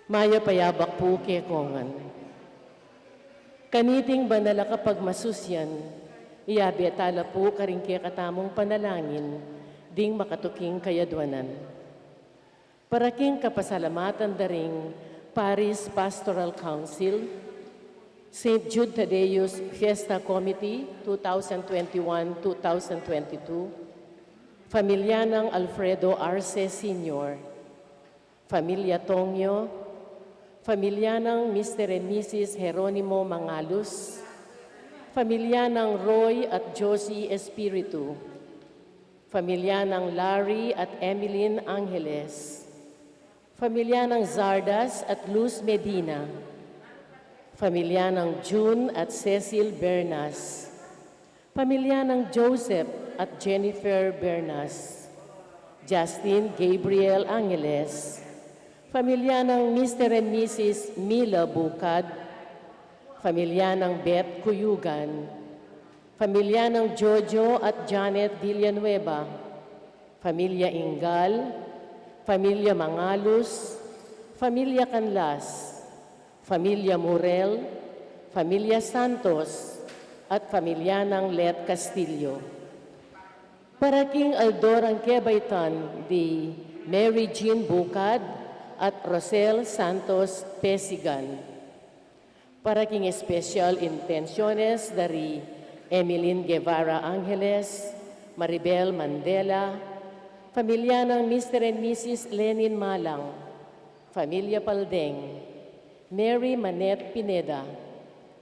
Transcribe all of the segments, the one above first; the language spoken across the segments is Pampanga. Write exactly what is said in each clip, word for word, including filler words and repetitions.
Mayap a yabak pu kekongan. Kaniting banal a kapagmasusyan, iyabe tala pu karing kekatamung panalangin ding makatuking kayadwanan. Para king kapasalamatan da ring Parish Pastoral Council, Saint Jude Thaddeus Fiesta Committee, two thousand twenty-one, two thousand twenty-two, familia nang Alfredo Arce Senior, familia Tongyo, familia nang Mister and Missus Jeronimo Mangalus, familia nang Roy at Josie Espiritu, familia nang Larry at Emeline Angeles, familia nang Zardas at Luz Medina, familia nang June at Cecil Bernas, familia nang Joseph at Jennifer Bernas, Justin Gabriel Angeles, familia nang Mister and Missus Mila Bucad, familia nang Beth Cuyugan, familia nang Jojo at Janet Villanueva, familia Ingal, familia Mangalus, familia Canlas, familia Murel, familia Santos, at familia nang Let Castillo. Para king aldo rang kebaitan di Mary Jean Bucad at Rosel Santos Pesigan. Para king special intenciones da ri Emeline Guevara Angeles, Maribel Mandela, familia nang Mister and Missus Lenin Malang, familia Paldeng, Mary Manette Pineda,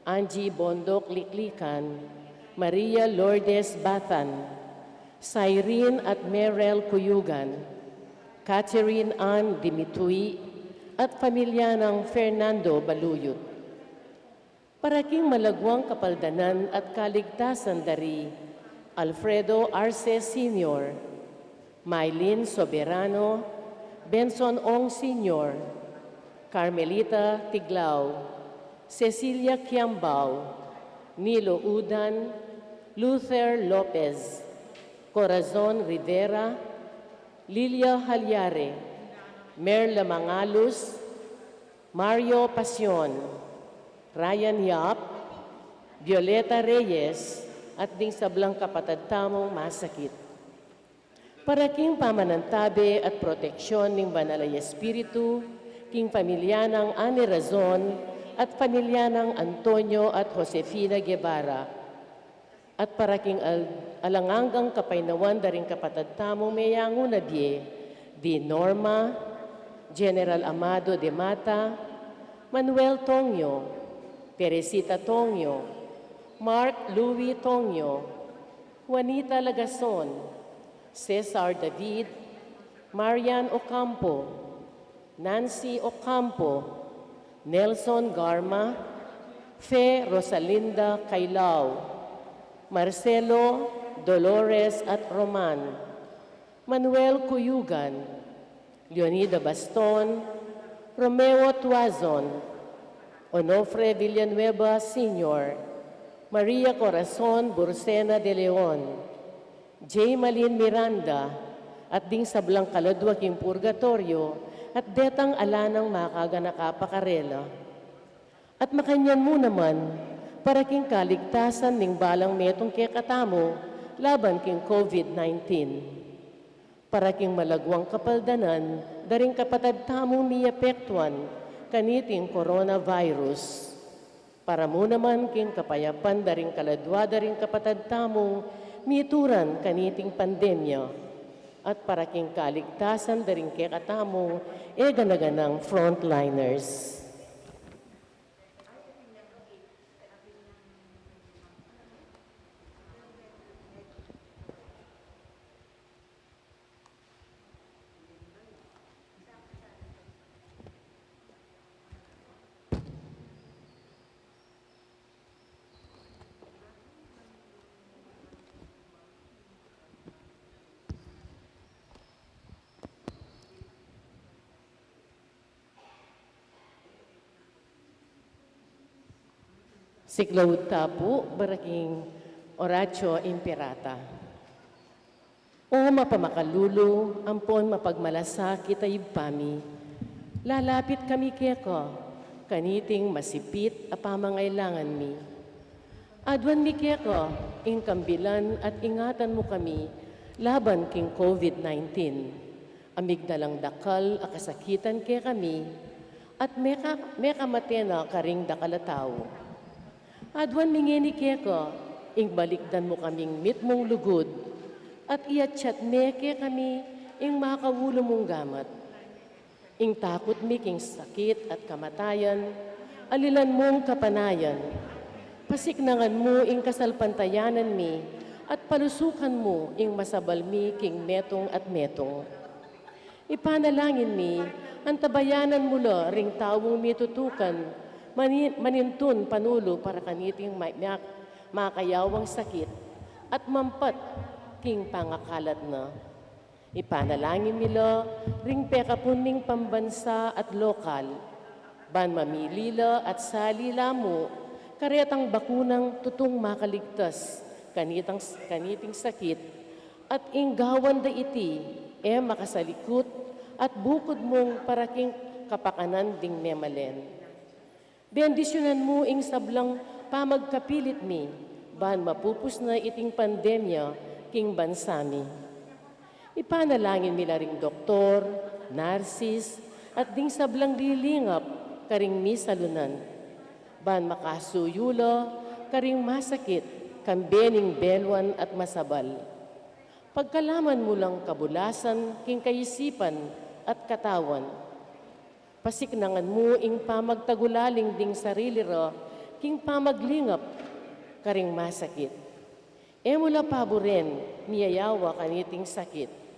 Angie Bondoc Liklikan, Maria Lourdes Bathan, Cyrene at Merel Cuyugan, Catherine Ann Dimitui, at familia nang Fernando Baluyut. Para king malagwang kapaldanan at kaligtasan da ri Alfredo Arce Senior, Mylene Soberano, Benson Ong Senior, Carmelita Tiglao, Cecilia Kiambao, Nilo Udan, Luther Lopez, Corazon Rivera, Lilia Halyare, Merla Mangalus, Mario Pasion, Ryan Yap, Violeta Reyes, at ding sablang kapatad tamung masakit. Para king pamanantabe at proteksyon ning Banal a Espiritu, king familia nang Annie Razon at familia nang Antonio at Josefina Guevara. At para king al-, alang anggang kapaynawan da ring kapatad tamung meyangu na bie, di Norma, General Amado de Mata, Manuel Tongyo, Teresita Tongyo, Mark Louis Tongyo, Juanita Lagason, Cesar David, Marian Ocampo, Nancy Ocampo, Nelson Garma, Fe Rosalinda Cailao, Marcelo, Dolores at Roman, Manuel Cuyugan, Leonida Baston, Romeo Tuazon, Onofre Villanueva Senior, Maria Corazon Burcena de Leon, Jaymalin Miranda, at ding sablang kaladwa king purgatoryo, at detang ala nang makaganaka pa karela. At makanyan mu naman, para king kaligtasan ning balang metung kekatamu laban king COVID nineteen. Para king malagwang kapaldanan da ring kapatad tamung miapektuan kaniting coronavirus. Para mu naman king kapayapan da ring kaladwa da ring kapatad tamung mituran kaniting pandemya. At para king kaligtasan da ring kekatamung e gana-ganang frontliners. Siklaud ta pu, bara king Oratio Imperata. O mapamakalulu ampon mapagmalasakit a Ibpa mi, Lalapit kami keka, kaniting masipit a pamangailangan mi. Aduan mi keka, ing kambilan at ingatan mu kami, laban king COVID nineteen. A migdalang dakal a kasakitan kekami, at meka-, mekamate na karing dakal a tau. Aduan mi ngeni keka, ing balikdan mu kaming mitmung lugud, at iatsat me kekami, ing makaulu mung gamat. Ing takut mi king sakit at kamatayan, alilan mung kapanayan. Pasiknangan mu ing kasalpantayanan mi, at palusukan mu ing masabal mi king metung at metung. Ipanalangin mi, antabayanan mu la ring taung mitutukan, mani-, manintun panulu para kaniting ma-, ma-, makayawang sakit, at mampat king pangakalat na. Ipanalangin mi la ring pekapun ming pambansa at lokal, ban mamili la at sali la mu karetang bakunang tutung makaligtas kanitang, kaniting sakit, at ing gawan da iti, e makasalikut, at bukud mung para king kapakanan ding memalen. Bendisyunan mu ing sablang pamagkapilit mi, ban mapupus na iting pandemya king bansa mi. Ipanalangin mi la ring doktor, narsis, at ding sablang lilingap karing misalunan, ban makasuyu la karing masakit, kambe ning beluan at masabal. Pagkalaman mu lang kabulasan king kaisipan at katawan. Pasiknangan mu ing pamagtagulaling ding sarili ra king pamaglingap karing masakit. E mu la paburen miyayawa kaniting sakit.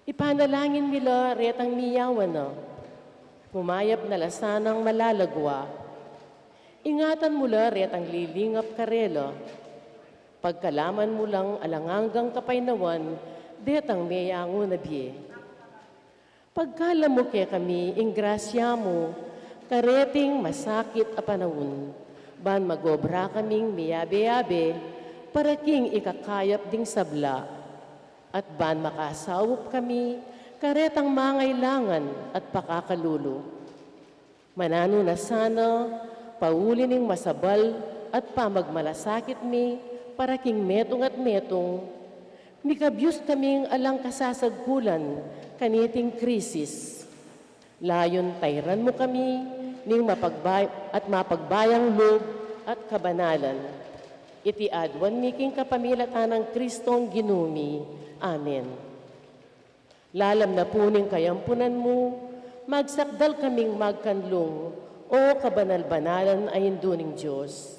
Ipanalangin mi la retang miyawa na, kumayap na la sanang malalagwa. Ingatan mu la retang lilingap karela. Pagkalaman mu lang alang anggang kapaynawan detang meyangu na bie. Pagkalam mu kekami ing grasya mu kareting masakit a panaun, ban magobra kaming miyabe-yabe para king ikakayap ding sabla, at ban makasaup kami karetang mangailangan at pakakalulu. Mananu na sana, pauli ning masabal at pamagmalasakit mi para king metung at metung, mikabyus kaming alang kasasagkulan kaniting krisis. Layun tairan mu kami ning mapagbay-, at mapagbayang lub at kabanalan. Iti aduan mi king kapamilatan nang Kristong Ginu mi. Amen. Lalam na pu ning kayampunan mu, magsakdal kaming magkanlung, O kabanal-banalan a Indu ning Dios.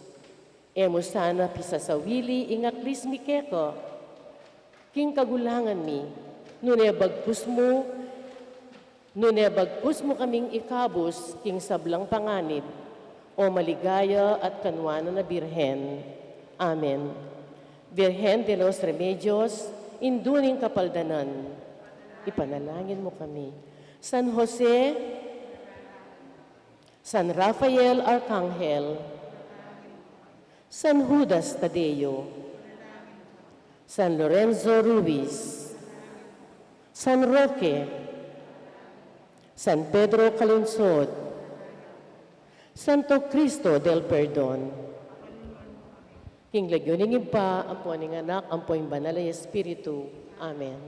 E mu sana pisasawili ing aklis mi keka king kagulangan mi, nune bagkus mu, nune bagkus mu kaming ikabus king sablang panganib, O maligaya at kanwanan a Birhen. Amen. Virgen de los Remedios, Indu ning Kapaldanan, ipanalangin mu kami. San Jose, San Rafael Arcangel, San Judas Tadeo, San Lorenzo Ruiz, San Roque, San Pedro Calungsod, Santo Cristo del Perdon. King lagyu ning Ibpa, ampo ning Anak, ampo ing Banal a Espiritu. Amen.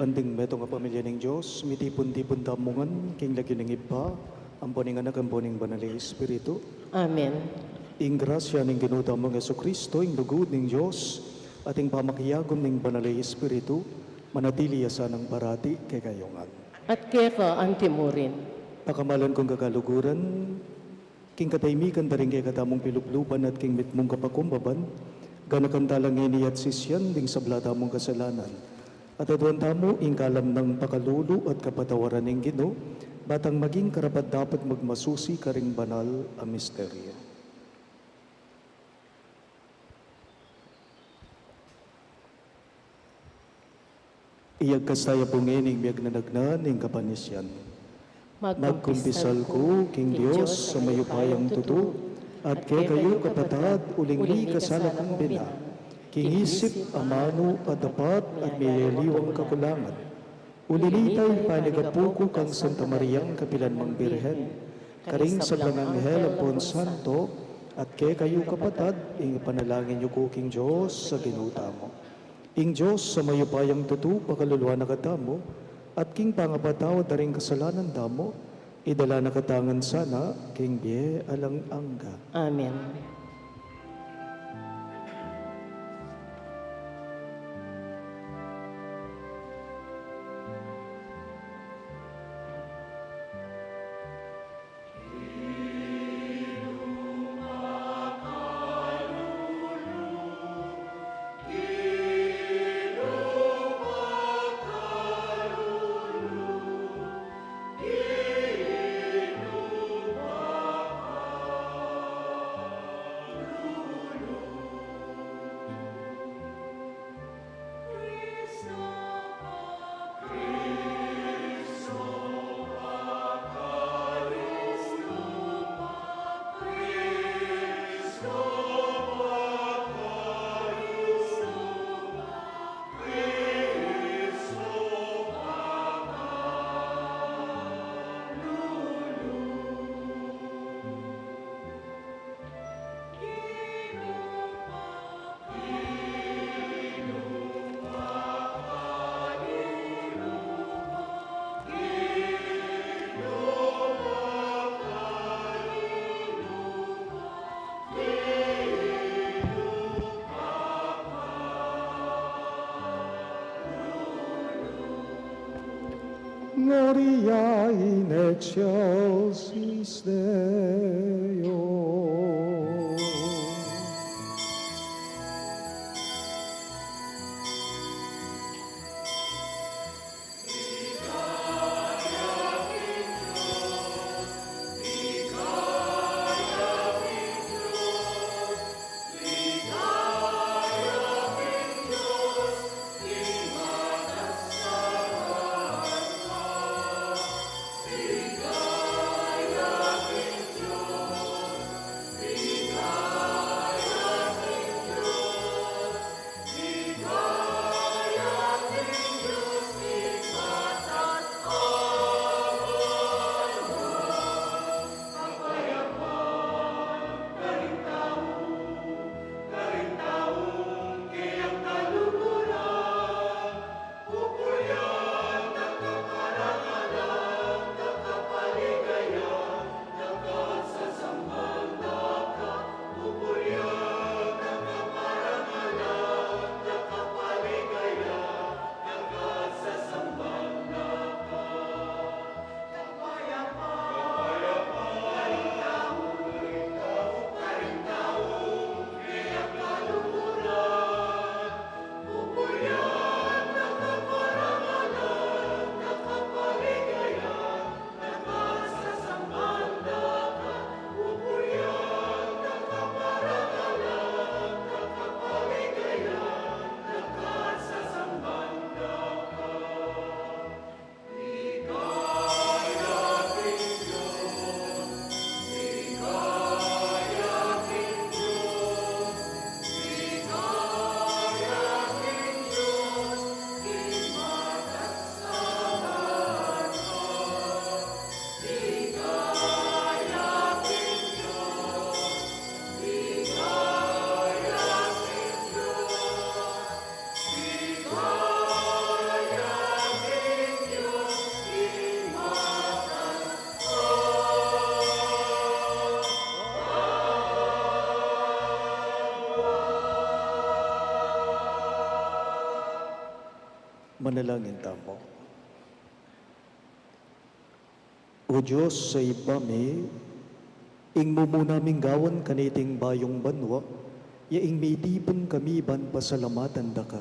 Anting metung a pamilya ning Dios, mitipun-tipun tamu ngan king lagyu ning Ibpa, ampo ning Anak, ampo ning Banal a Espiritu. Amen. Ing grasya ning Ginu tamung Jesucristo, ing lugud ning Dios, at ing pamakiagum ning Banal a Espiritu, manatili ya sanang parati kekayu ngan. At keka antimurin. Pakamalan kung kakaluguran, king katahimikan da ring kekatamung pilubluban at king mitmung kapakumbaban, ganakan tala ngeni at sisian ding sabla tamung kasalanan. At aduan tamu ing kalam nang pakalulu at kapatawaran ning Ginu, batang maging karapat-dapat magmasusi karing banal a misteryo. Iyagkas taya pu ngeni ing miyagnanagnan ning kapanisian. Magkumpisal ku king Dios a mayupayang tutu, at kekayu kapatad, uling mikasala kung bina, king isip, amanu, at dapat, at miyayaliwang kakulangan. Uli na nita, ipanyawad ku kang Santa Mariang kapilan mang Birhen, karing sablang anghel ampon santo, at kekayu kapatad, ing ipanalangin yu ku king Dios a Ginu tamu. Ing Dios a mayupayang tutu pakaluluan na katamu, at king pangapatawad da ring kasalanan tamu, Idala na katamu ngan sana king bie alang angga. Amen. Gloria in excelsis Deo. Manalangin tamu. O Dios a Ibpa mi, ing mumuna ming gawan kaniting bayung banua, ya ing mitipun kami ban pasalamatan da ka.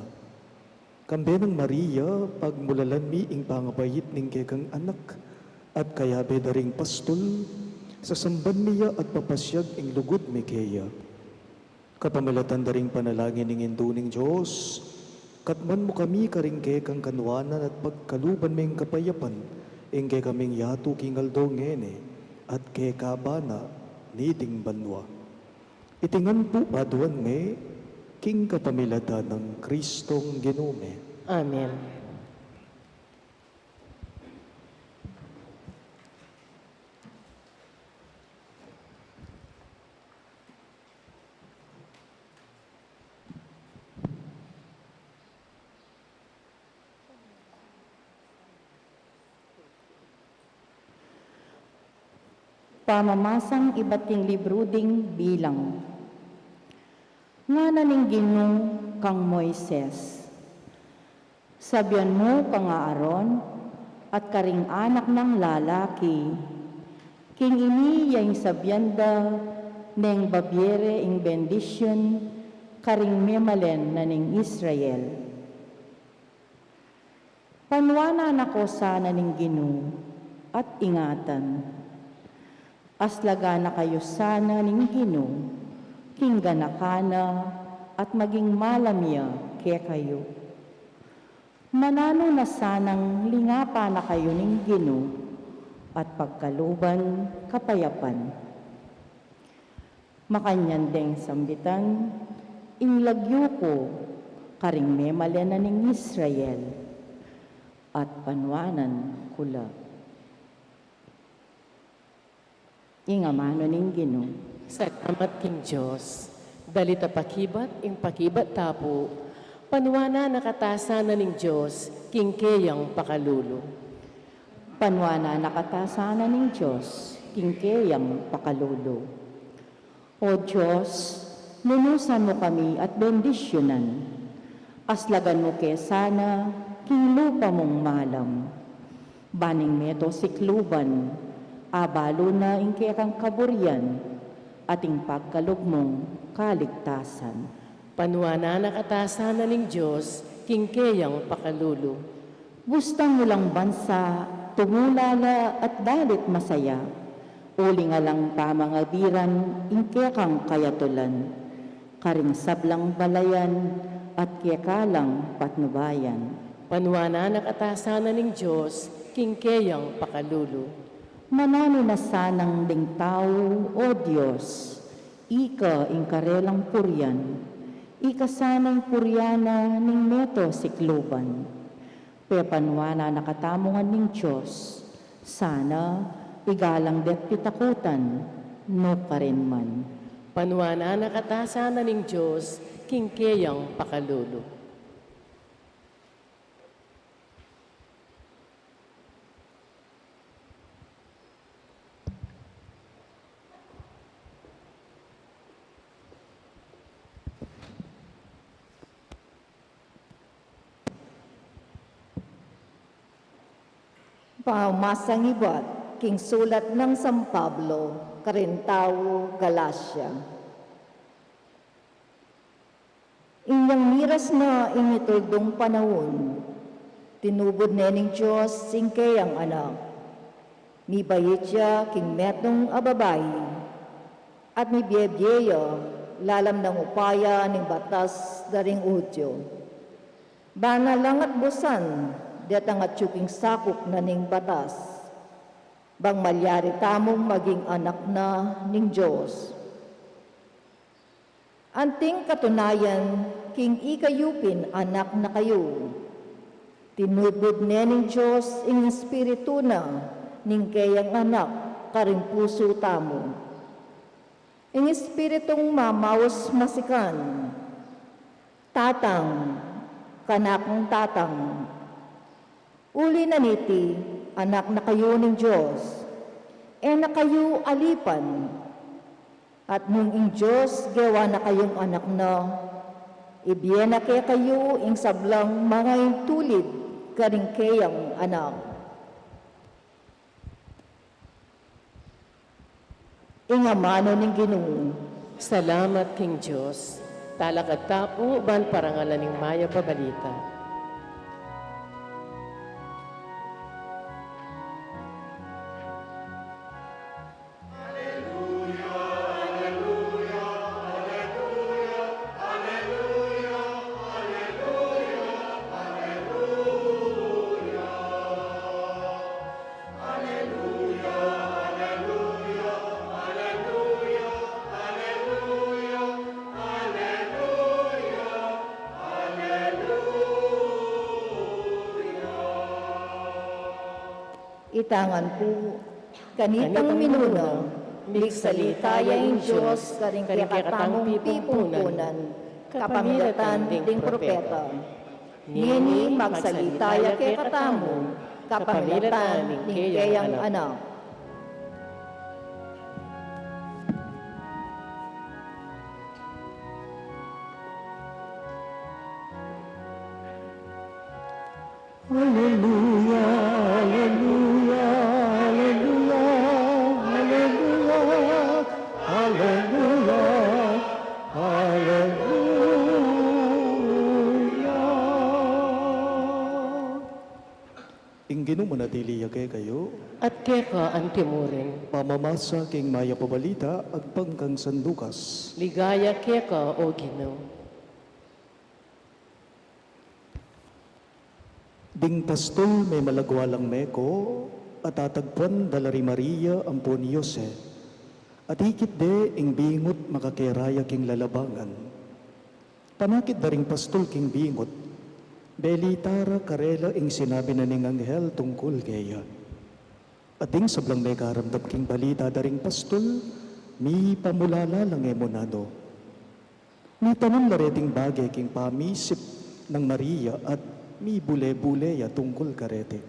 Kambe nang Maria, pagmulalan mi ing pangabait ning kekang anak, at kayabe da ring pastul, sasamban mi ya at papasiag ing lugud mi keya. Kapamilatan da ring panalangin ning Indu ning Dios, katmuan mu kami karing kekang kanuanan at pagkaluban ming kapayapan, ing kekaming yatu king aldo ngeni, at kekabana niting banua. Iti ngan pu aduan mi, king kapamilatan nang Kristong Ginu mi. Amen. Pamamasang ibat king libru ding Bilang. Ngana ning Ginu kang Moises, Sabian mu kang Aaron at karing anak nang lalaki, king ini ya ing sabian da neng babie re ing bendisyun karing memalen na ning Israel. Panuanan na ko sana ning Ginu at ingatan. Aslagan na kayu sana ning Ginu king ganakan na at maging malam ya kekayu. Mananu na sanang lingapan na kayu ning Ginu at pagkaluban kapayapan. Makanyan deng sambitan ing lagyu ku karing memalen na ning Israel at panuanan ku la. Ing amanu ning Ginu. Salamat king Dios. Dalit a pakibat, ing pakibat ta pu, panuanan na kata sana ning Dios king keyang pakalulu. Panuanan na kata sana ning Dios king keyang pakalulu. O Dios, nunusan mu kami at bendisyunan. Aslagan mu ke sana king lupa mung malam. Ban ing meto sikluban, abalu na ing kekang kaburian at ing pagkalub mung kaligtasan. Panuanan na kata sana ning Dios king keyang pakalulu. Gustang mu lang bansa tumulala at dalit masaya, uling alang pamangabiran ing kekang kayatulan, karing sablang balayan at keka lang patnubayan. Panuanan na kata sana ning Dios king keyang pakalulu. Mananu na sanang ding tau, O Dios, ika ing karelang purian, ika sana ing purian na ning meto sikluban. Pepanuanan na katamu ngan ning Dios, sana igalang de't pitakutan, nukarin man. Panuanan na kata sana ning Dios king keyang pakalulu. Pamamasang ibat king sulat nang San Pablo karing tau Galacia. Inyang miras na ing mituldung panaun, tinubud ne ning Dios ing keyang Anak. Mibait ya king metung a babai, at mibiebie ya lalam nang upaya ning batas da ring Judio. Bana lang at busan detang atyu king sakup na ning batas, bang malyari tamung maging anak na ning Dios. Anting katunayan, king ikayu pin anak na kayu. Tinubud ne ning Dios ing Espiritu na ning keyang Anak karing pusu tamu. Ing Espiritung mamaus masikan, Tatang, kanakung Tatang. Uli na niti, anak na kayu ning Dios, e na kayu alipan. At nung ing Dios gewa na kayung anak na, ibie na kekayu ing sablang mangaintulid karing keyang Anak. Ing amanu ning Ginu. Salamat king Dios. Talakad ta pu ban parangalan ing mayap a balita. Ita ngan pu, kanitang minuna, migsalita ya ing Dios karing kekatamung pipumpunan, kapamilatan ding propeta. Ngeni magsalita ya kekatamu, kapamilatan ning keyang Anak. Aleluya, aleluya, aleluya, aleluya, aleluya, aleluya. Ing Ginu manatili ya kekayu. At keka anti murin. Pamamasa king Mayap a Balita agpang kang San Lucas. Ligaya keka, O Ginu. Ding pastul memalagwa lang meko, at atagpuan da la ri Maria ampon i Jose, at ikit de ing bingut makakera ya king lalabangan. Panakit da ring pastul king bingut, belita ra karela ing sinabi na ning anghel tungkul keya. At ding sablang mekaramdam king balita da ring pastul, mipamulala lang e mu nanu. Mitanam la reting bage king pamisip nang Maria at mibule-bule ya tungkul kareti.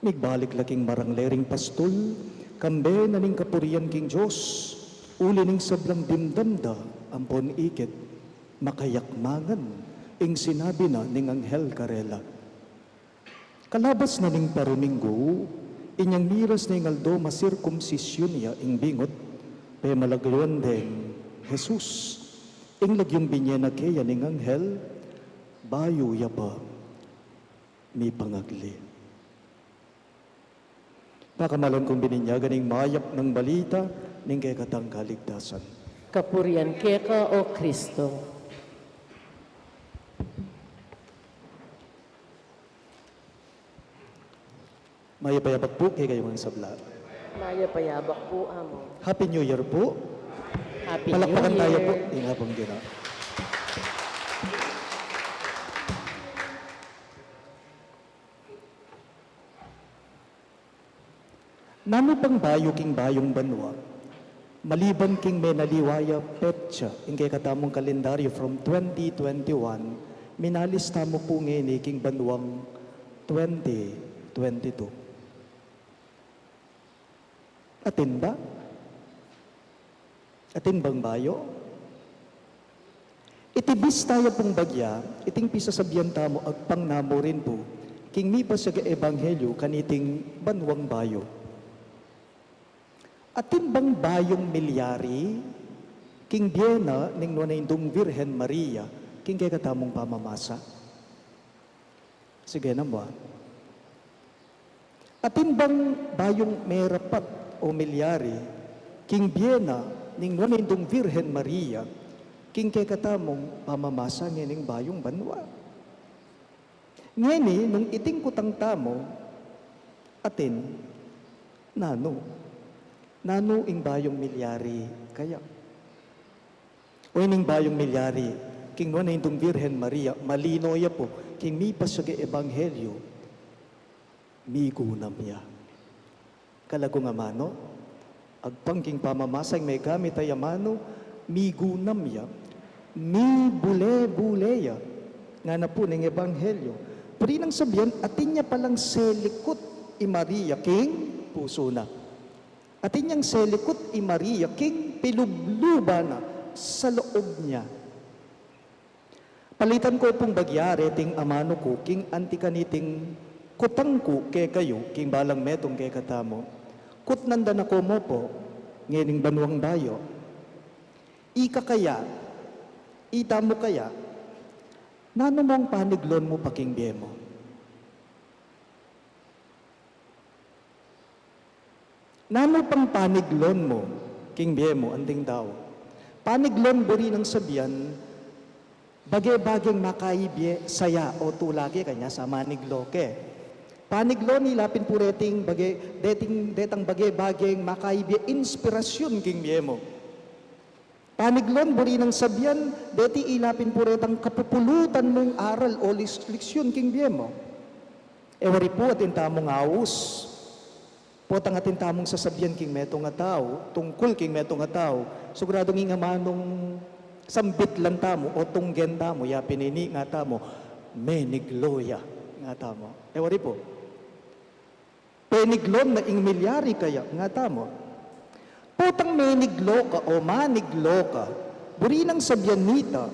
Migbalik la king marangle ring pastul, kambe na ning kapurian king Dios, uli ning sablang dimdam da ampon ikit, makayakmangan ing sinabi na ning anghel karela. Kalabas na ning paruminggu, inyang miras na ing aldo masirkumsisyun ya ing bingut, pemalagwan deng Jesus. Ing lagyung binye na keya ning anghel, bayu ya pa mipangagli. Pakamalan kung bininyagan ing mayap nang balita ning kekatang kaligtasan. Kapurian keka, O Kristo. Mayap a yabak pu kekayu ngan sabla. Mayap a yabak pu, Among. Happy New Year pu. Happy New Year. Palakpakan tayu pu. Ing Apung Ginu. Nanu pang bayu king bayung banua, maliban king menaliwa ya petsa ing kekatamung kalendaryu from twenty twenty-one, minalis tamu pu ngeni king banuang twenty twenty-two? Atin ba? Atin bang bayu? Iti bista ya pung bagya, iting pisasabian tamu agpang na murin pu king mipasiag a ebanghelyu kaniting banuang bayu. Atin bang bayung milyari king bie na ning Nuan a Indung Virgen Maria king kekatamung pamamasa? Sige na mu. Atin bang bayung merapat o milyari king bie na ning Nuan a Indung Virgen Maria king kekatamung pamamasa ngening bayung banua? Ngeni, nung iting kutang tamu, atin, nanu? Nanu ing bayung milyari kaya? O ining bayung milyari king Nuan a Indung Virgen Maria, malino ya pu king mipasiag a ebanghelyu, migunam ya. Kalagu ngan amanu, agpang king pamamasa ing megamit a amanu, migunam ya, mibule-bule ya, ngana pu ning ebanghelyu. Buri nang sabian, atin ya palang selikut i Maria king pusu na. Atin yang selikut i Maria king pilubluban na, sa loob na. Palitan ku pung bagya reting amanu ku king anti kaniting kutang ku kekayu king balang metung kekatamu. Kutnan da na ku mu pu ngening banuang bayu. Ika kaya, itamu kaya, nanu mung paniglon mu pa king bie mu? Nanu pang paniglon mu king bie mu, anting tau? Paniglon buri nang sabian, bage-bageng makaibie saya o tula ke, kanya sa maniglo ke. Paniglon ila pin pu reting bage, deting, detang bage-bageng makaibie inspirasyun king bie mu. Paniglon buri nang sabian, deti ila pin pu retang kapupulutan mung aral o lis-, leksyon king bie mu. E wari pu atin tamung aus, potang atin tamung sasabian king metung a tau, tungkul king metung a tau, siguradung ing amanung sambit lang tamu o tunggen tamu, ya pin ini nga tamu, meniglo ya, nga tamu. E wari pu. Peniglon na ing milyari kaya, nga tamu. Potang meniglo ka o maniglo ka, buri nang sabian nita,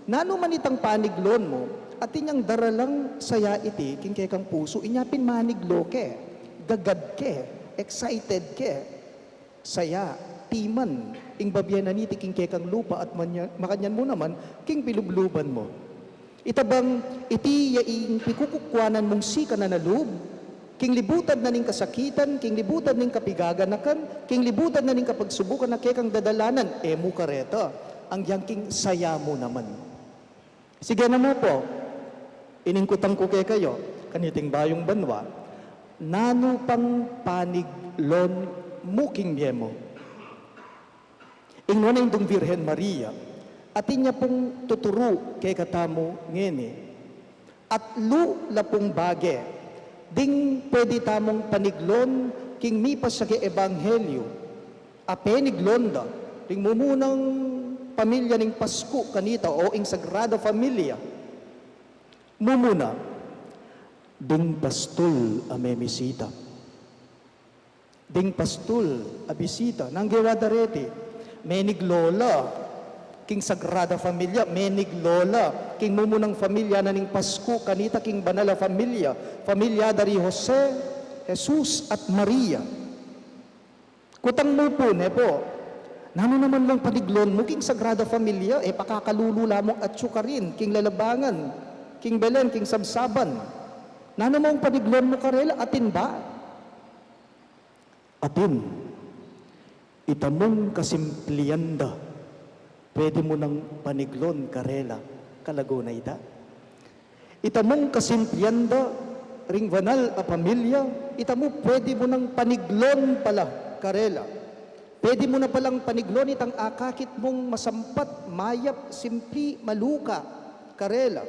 nanu man itang paniglon mu, Atin yang daralang saya iti king kekang pusu, inya pin maniglo ke, gagad ke, excited ke. Saya, timan, ing babie na niti king kekang lupa at manya-, makanyan mu naman king pilubluban mu. Ita bang iti ya ing pikukukwanan mung sikanan a lub, king libutan na ning kasakitan, king libutan ning kapigaganakan, king libutan na ning kapagsubukan a kekang dadalanan, e mu kareta, anggiyang king saya mu naman. Sige na mu pu, ining kutang ku kekayu, kaniting bayung banua, nanu pang paniglon mu king bie mu? Ing nuan a Indung Virgen Maria, atin ya pung tuturu kekatamu ngeni. Atlu la pung bage, ding pwede tamung paniglon king mipasiag a ebanghelyu, a peniglon da, ding mumunang pamilya ning Pasku kanita o ing Sagrada Familia. Mumuna, ding pastul a memisita. Ding pastul a bisita, nanu ing gewa da reti? Meniglo la king Sagrada Familia, meniglo la king mumunang familia na ning Pasku kanita, king banal a familia, familia da ri Jose, Jesus at Maria. Kutang mu pu, ne pu, nanu naman mung paniglon mu king Sagrada Familia? E pakakalulu la mung atyu karin king lalabangan, king Belen, king sabsaban. Nanu mung paniglon mu karela? Atin ba? Atin, ita mung kasimplian da, pwede mu nang paniglon karela. Kalago na ita. Ita mung kasimplian da ring banal a pamilya, ita mu pwede mu nang paniglon pala karela. Pwede mu na palang paniglon itang akakit mung masampat, mayap, simpli, maluka karela.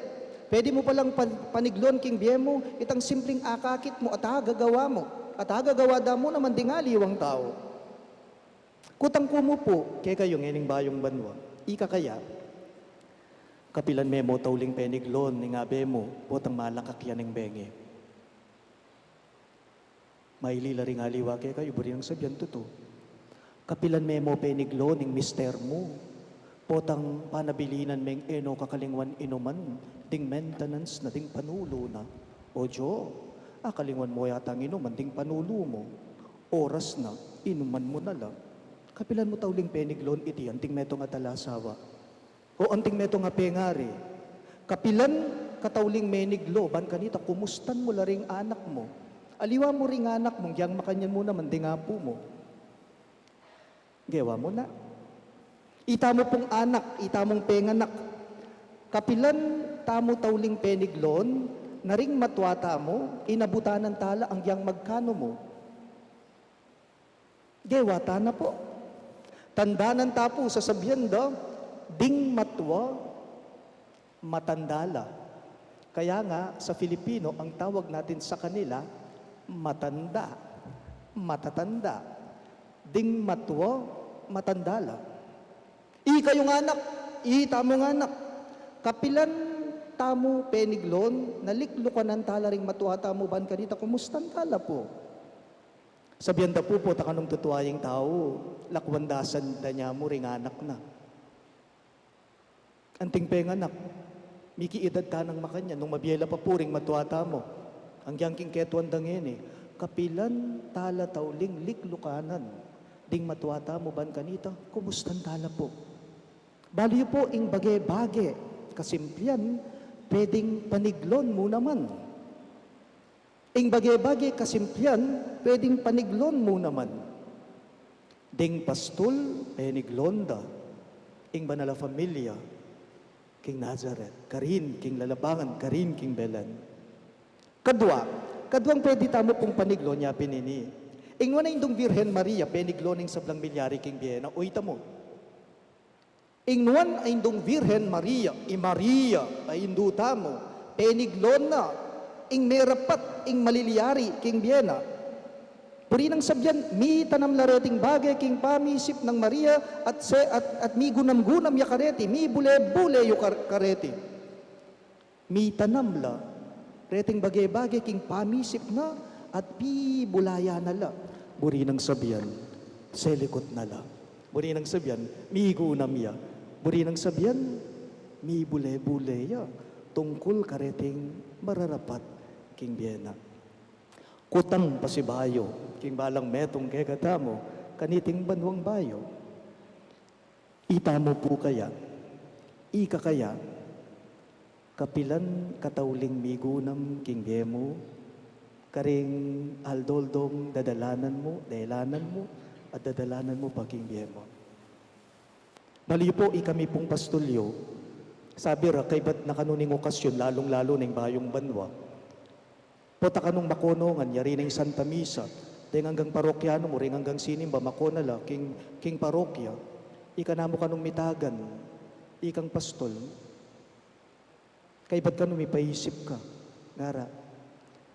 Pwede mu palang pan-, paniglon king bie mu itang simpling akakit mu at agagawa mu, at agagawa da mu naman ding aliwang tau. Kutang ku mu pu kekayu ngening bayung banua, ika kaya, kapilan me mu tauling peniglon ing abe mu potang malakak ya ning bengi? Maili la ring aliwa kekayu, buri nang sabian tutu. Kapilan me mu peniglon ing mister mu potang panabilinan meng e no kakalingwan inuman ding maintenance na, ding panulu na? O Dios, akalingwan mu yatang inuman ding panulu mu. Oras na, inuman mu na la. Kapilan mu tauling peniglon iti anting metung a talasawa o anting metung a pengari? Kapilan ka tauling meniglo ban kanita kumustan mu la ring anak mu? Aliwa mu ring anak mu, agyang makanyan mu naman ding apu mu. Gewa mu na. Ita mu pung anak, ita mung penganak, kapilan tamu tauling peniglon na ring matua tamu, inabutanan ta la agyang magkanu mu? Gewa ta na pu. Tandanan ta pu, sasabian da, ding matua, matanda la. Kaya nga, sa Filipino, ang tawag natin sa kanila, matanda, matatanda. Ding matua, matanda la. Ikayung anak, itamung anak, kapilan tamu peniglon na liklukanan ta la ring matua tamu ban kanita kumustan ta la pu? Sabian da pu, pota kanung tutua ing tau, lakwan da sandan ya mu ring anak na. Anting penganak, mikiedad ta nang makanyan nung mabie la pa pu ring matua tamu. Agyang king ketuan da ngeni, kapilan ta la tauling liklukanan ding matua tamu ban kanita kumustan ta la pu? Balu yu pu, ing bage-bage kasimplian, pwedeng paniglon mu naman. Ing bage-bage kasimplian, pwedeng paniglon mu naman. Ding pastul, peniglon da ing banal a familia king Nazaret, karin king lalabangan, karin king Belen. Kadua, kaduang pwede tamu pung paniglon ya pin ini. Ing nuan a Indung Virgen Maria, peniglon ing sablang milyari king bie na. O ita mu, ing nuan a Indung Virgen Maria, i Maria a Indu tamu, peniglon na ing merapat, ing malilyari king bie na. Buri nang sabian, mitanam la reting bage king pamisip nang Maria at se-, at, at migunam-gunam ya kareti, mibule-bule yu kar-, kareti. Mitanam la reting bage-bage king pamisip na at pibulaya na la. Buri nang sabian, selikut na la. Buri nang sabian, migunam ya. Buri nang sabian, mibule-bule ya. tungkul kareting mararapat king bie na. Kutang pasibayu king balang metung kekatamu kaniting banuang bayu. Itamu pu kaya, ika kaya, kapilan katauling migunam king bie mu karing aldo-aldong dadalanan mu, delanan mu, at dadalanan mu pa king bie mu? Balu yu pu, ikami pung pastol yu, sabi ra, kaybat na kanu ning okasyun, lalung-lalu na ing bayung banua, pota kanung makonongan, yari na ing Santa Misa, deng anggang parokyanu mu, deng anggang sinimba, makona la king, king parokya, ika namu kanung mitagan, ikang pastol, kaybat kanu mipaisip ka, ngara,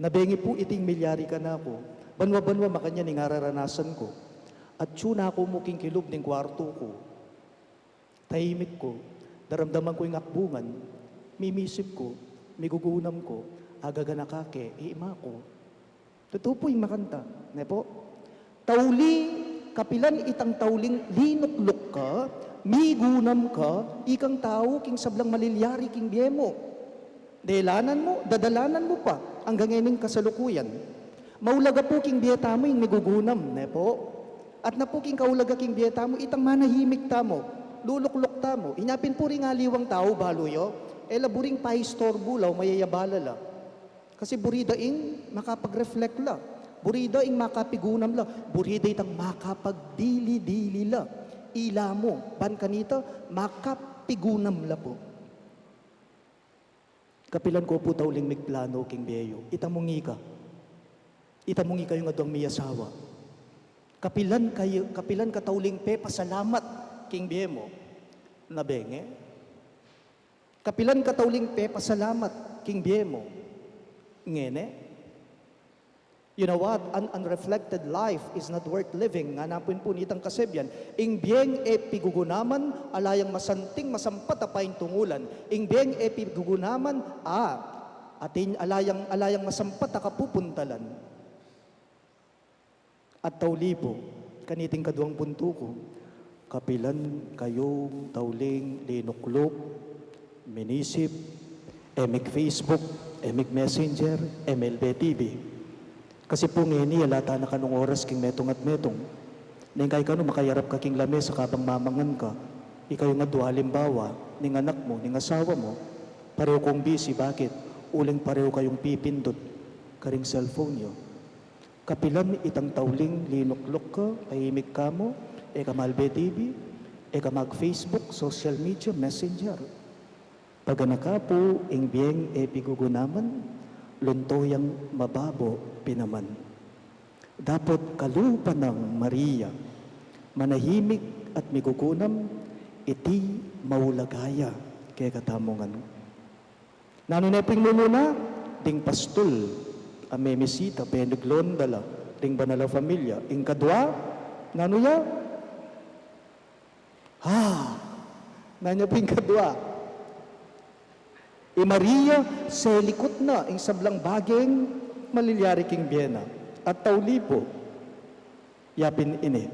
na bengi pu iting milyari kanaku, banua-banua makanyan ing araranasan ku. Atyu na ku mu king kilub ning kwartu ku, tahimik ku, daramdaman ku ing akbungan, mimisip ku, migugunam ku, agaganaka ke, ima ku. Tutu pu ing makanta, ne pu? Tauli, kapilan itang tauling linukluk ka, migunam ka, ikang tau king sablang malilyari king bie mu. Delanan mu, dadalanan mu pa, anggang ngening kasalukuyan. Maulaga pu king bie tamu ing migugunam, ne pu? At na pu king kaulaga king bie tamu, itang manahimik tamu, lulukluk tamu. Inya pin pu ring aliwang tau, balu yu, e la buring paistorbu la o mayayabala la. Kasi buri da ing makapag-reflect la, buri da ing makapigunam la, buri da itang makapagdili-dili la. Ila mu, ban kanita, makapigunam la pu. Kapilan ko pu tauling migplano king bie yu? Ita mung ika. Ita mung ika yung aduang miyasawa. Kapilan kayu, kapilan ka tauling pepasalamat king bie mu? Na benge? Kapilan ka tauling pepasalamat king bie mu? Ngeni? You know what? An unreflected life is not worth living. Ngana pin pu nitang kasebyan, ing bieng e pigugunaman, ala yang masanting masampat a paintungulan. Ing bieng e pigugunaman, a, atin, ala yang, ala yang masampat a kapupuntalan. At tauli pu, kaniting kaduang puntu ku, kapilan kayung tauling linukluk, minisip, e mig-Facebook, e mig-Messenger, e melbe TV. Kasi pu ngeni, ala tana kanung oras king metung at metung. Neng kai kanu makayarap ka king lamesa kabang mamangan ka, ikayung adua, alimbawa, ning anak mu, ning asawa mu, pareho kung busy, bakit? Uling pareho kayung pipindut karing cellphone yu. Kapilan itang tauling linukluk ka, tahimik ka mu, e ka malbe TV, e ka mag-Facebook, social media, Messenger. Paganaka pu ing bieng e pigugunaman, lunto yang mababo pinaman. Dapot kalupa nang Maria, manahimik at migugunam, iti maulaga ya kekatamu ngan. Nanu ne pu ing mumuna? Ding pastul a memisita, peniglon da la ding banal a familia. Ing kadua, nanu ya? Ha! Nanu ya pu ing kadua? I Maria, selikut na ing sablang bageng malilyari king bie na. At tauli pu, yapin ini,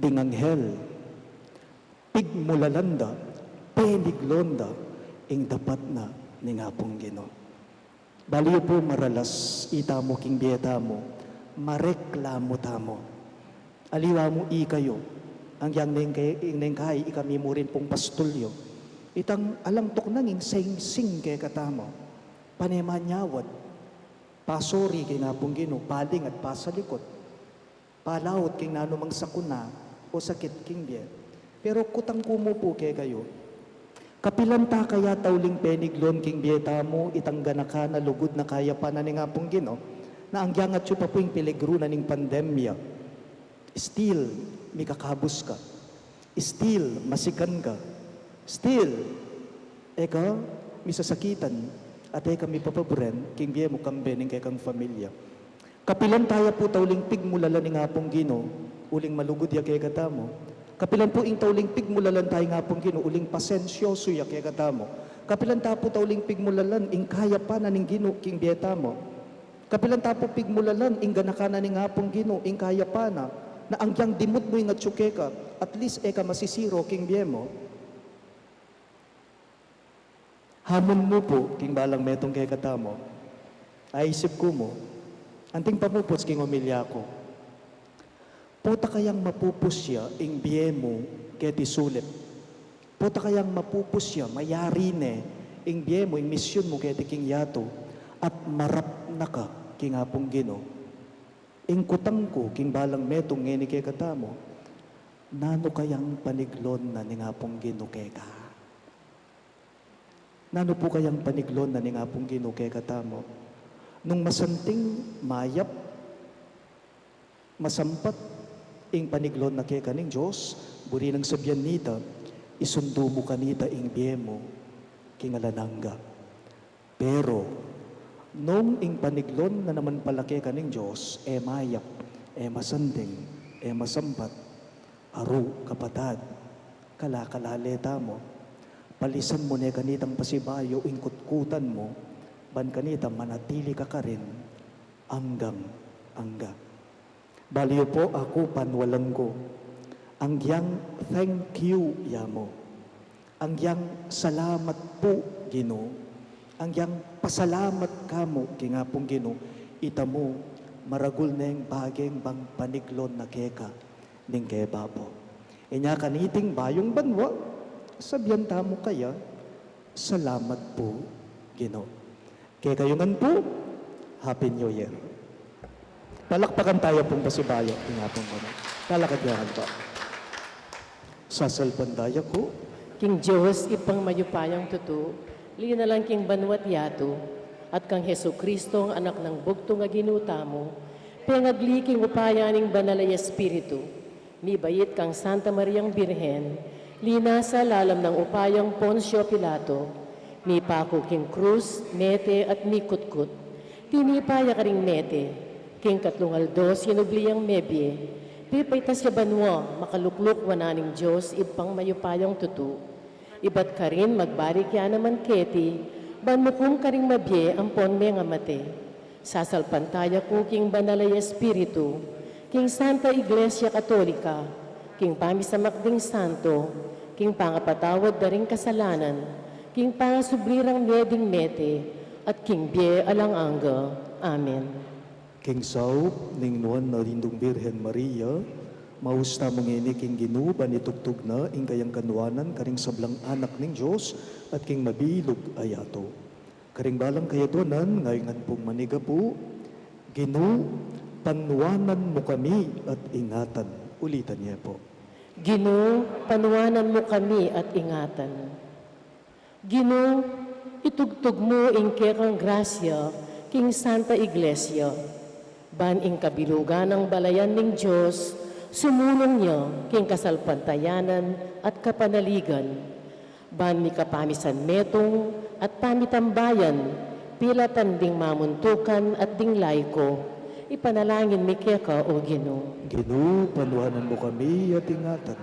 ding anghel, pigmulalan da, peniglon da ing dapat na ning Apung Ginu. Balu yu pu, maralas itamu king bie tamu, mareklamu tamu. Aliwa mu ikayu, anggiyang neng ke-, neng kai ikami mu rin pung pastul yu, itang alang tuknang ing singsing kekatamu, pane manyawad, pasori king Apung Ginu, paling at pasalikut, palaut king nanumang sakuna o sakit king bie. Pero kutang ku mu pu kekayu, kapilan ta kaya tauling peniglon king bie tamu itang ganakan a lugud na kayapan na ning Apung Ginu, na anggiyang atyu pa pu ing peligru na ning pandemya, still mikakabus ka? Still, masikan ka. Still, e ka misasakitan, at e ka mipapaburen king bie mu kambe ning kekang familia. Kapilan taya pu tauling pigmulalan ning Apung Ginu, uling malugud ya kekatamu? Kapilan pu ing tauling pigmulalan taya ning Apung Ginu, uling pasensyosu ya kekatamu? Kapilan ta pu tauling pigmulalan ing kayapan na ning Ginu king bie tamu? Kapilan ta pu pigmulalan ing ganakan na ning Apung Ginu, ing kayapan na, na anggiyang dimut mu ing atyu keka, at least e ka masisiro king bie mu? Hamon mu pu king balang metung kekatamu, aisip ku mu, anting pamupus king omilya ku, pota kayang mapupus ya ing bie mu keti sulip? Pota kayang mapupus ya, mayari ne ing bie mu, ing misyun mu keti king yatu, at marap na ka king Apung Ginu? Ing kutang ku king balang metung ngeni kekatamu, nanu kayang paniglon na ning Apung Ginu keka? Nanu pu kayang paniglon na ning Apung Ginu kekatamu? Nung masanting, mayap, masampat ing paniglon na keka ning Dios, buri nang sabian nita, isundu mu kanita ing bie mu king alang angga. Pero nung ing paniglon na naman pala keka ning Dios e mayap, e masanting, e masampat, aru, kapatad, kalakalale tamu. Palisan mu ne kanitang pasibayu ing kutkutan mu, ban kanita manatili ka karin anggang angga. Bale yu pu, aku panwalang ku, anggiyang thank you ya mu, anggiyang salamat pu Ginu, anggiyang pasalamat ka mu king Apung Ginu, itamu maragul neng bageng bang paniglon na keka ning kebabo. Inya kaniting bayung banua, sabian tamu kaya, salamat pu Ginu. Kekayu ngan pu, Happy New Year. Palakpakan taya pung pasibayu ing Apung Ginu. Palakad ya ngan pu. Sasalpantaya ku king Dios Ibpang mayupayang tutu, linalang king banua't yatu, at kang Jesucristong Anak nang bugtung a Ginu tamu, pengagli king upaya ning Banal a Espiritu, mibait kang Santa Mariang Birhen, linasa lalam nang upayang Poncio Pilato, mipaku king krus, mete at mikutkut. Tinipa ya karing mete, king katlung aldo sinubli yang mebie, pepaitas ya banua, makalukluk wanan ning Dios Ibpang mayupayang tutu. Ibat karin magbalik ya naman keti, ban mukum karing mabie ampon mengamate. Sasalpantaya ku king Banal a Espiritu, king Santa Iglesia Katolika, king pamisamak ding santo, king pangapatawad da ring kasalanan, king pangasubli rang mie ding mete, at king bie alang angga. Amen. King saup ning Nuan a Indung Birhen Maria, maus tamu ngeni king Ginu ban itugtug na ing kayang kanuanan karing sablang anak ning Dios at king mabilug a yatu. Karing balang kayadwanan, ngeni ngan pung manigapu, Ginu, panuanan mu kami at ingatan. Ulitan ye pu. Ginu, panuanan mu kami at ingatan. Ginu, itugtug mu ing kekang grasya king Santa Iglesia, ban ing kabilugan nang balayan ning Dios sumulung ya king kasalpantayanan at kapanaligan, ban mikapamisan metung at pamitambayan, pilatan ding mamuntukan at ding laiko. Ipanalangin mi keka, O Ginu. Ginu, panuanan mu kami at ingatan.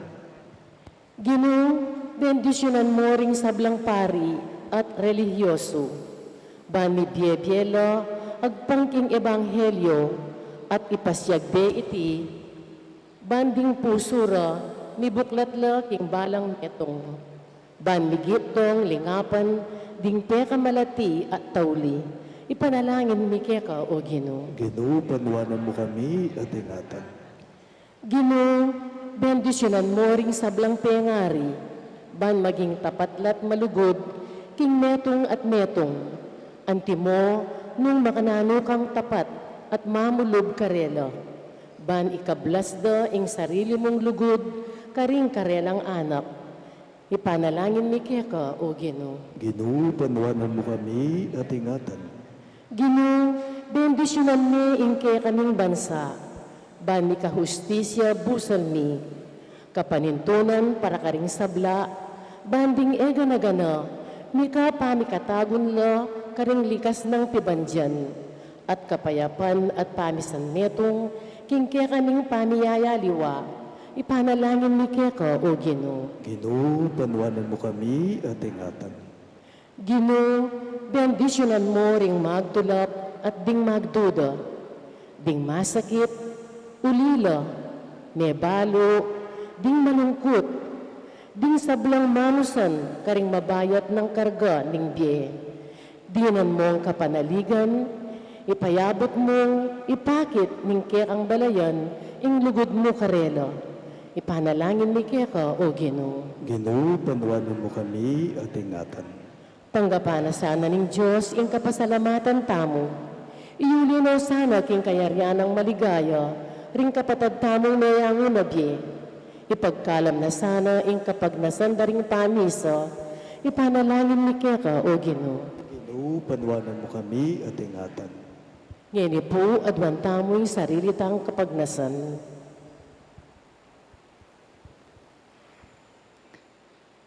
Ginu, bendisyunan mu ring sablang pari at relihiyosu, ban mibie-bie la agpang king ebanghelyo at ipasiag de iti, ban ding pusu ra mibuklat la king balang metung, ban migit dong lingapan ding pekamalati at tauli. Ipanalangin mi keka, O Ginu. Ginu, panuanan mu kami at ingatan. Ginu, bendisyunan mu ring sablang pengari, ban maging tapat la't malugud king metung at metung. Antimo nung makananu kang tapat at mamulub karela, ban ikablas da ing sarili mung lugud karing karelang anak. Ipanalangin mi keka, O Ginu. Ginu, panuanan mu kami at ingatan. Ginu, bendisyunan mi ing kekami bansa, ban mikahustisya busal mi, kapanintunan para karing sabla, ban ding e gana-gana, mikapamikatagun la karing likas nang pibandian, at kapayapan at pamisan metung king kekami pamiyayaliwa. Ipanalangin mi keka, O Ginu. Ginu, panuanan mu kami at ingatan. Ginu, bendisyunan mu ring magtulap at ding magduda, ding masakit, ulila, mebalu, ding malungkut, Ding sablang mamusan karing mabayat nang karga ning bie. Dinan mung kapanaligan, ipayabut mung ipakit ning kekang balayan ing lugud mu karela. Ipanalangin mi keka, O Ginu. Ginu, panuanan mu kami at ingatan. Tanggapan na sana ning Dios ing kapasalamatan tamu. Iyuli no sana king kayarian nang maligaya ring kapatad tamung meyangu na bie. Ipagkalam na sana ing kapagnasan da ring pamisa. Ipanalangin mi keka, O Ginu. Ginu, panuanan mu kami at ingatan. Ngeni pu, aduan tamu ing sarili tang kapagnasan.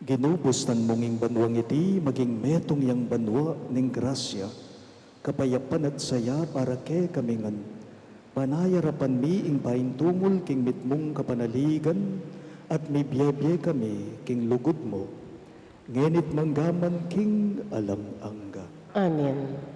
Ginu, bustan mung ing banuang iti maging metung yang banua ning grasya, kapayapan at saya para kekami ngan. Panayarapan mi ing paintungul king mitmung kapanaligan at mibiebie kami king lugud mu, ngeni't manggaman king alang angga. Amen.